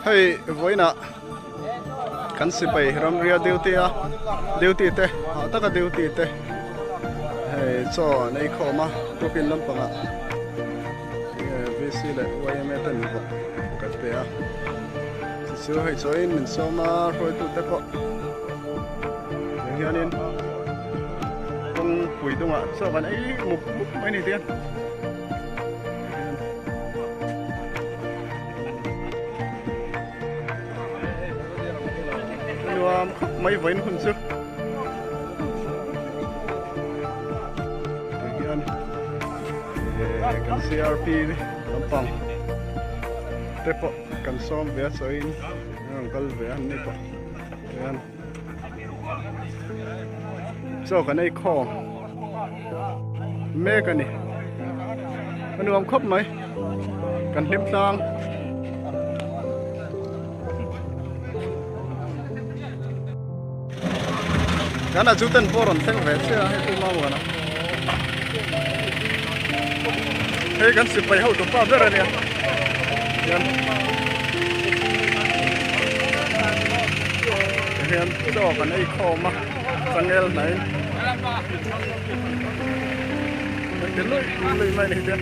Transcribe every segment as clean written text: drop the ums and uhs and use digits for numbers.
Hei vawiinah kan sipai ramria duty a duty te hah taka duty te hei chaw an ei khawm a tukin lampangah VC leh YMA ten vawk kan pe a chu chu hei chawiin min sawm a hruaitute pawh tiang hianin kawngpui dungah chaw kan ei mup mup mai ni tiang. Nuam khawp mai vawiin hun chu tihian kan CRP lampang te pawh kan sawm ve a chawiin an rawn kal ve a ni pawh tihian chaw kan ei khawm mek a ni a nuam khawp mai kan hlim tlang kan a chu ten pawh rawn thleng ve che a hei pu Mamuana hei kan sipai ho tupa ber a nia hian hian chaw kan ei khawm a changel hnai Cái lưỡi lưỡi mày này chưa?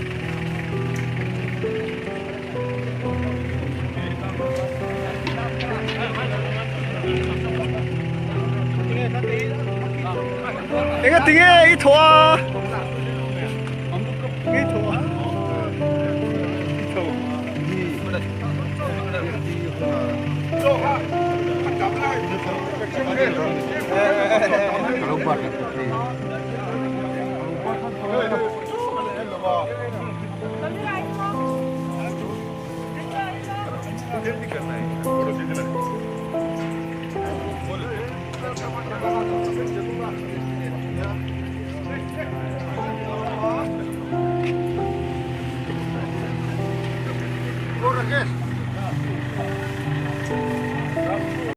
Enga tinge i thaw a? I thaw a? I thaw.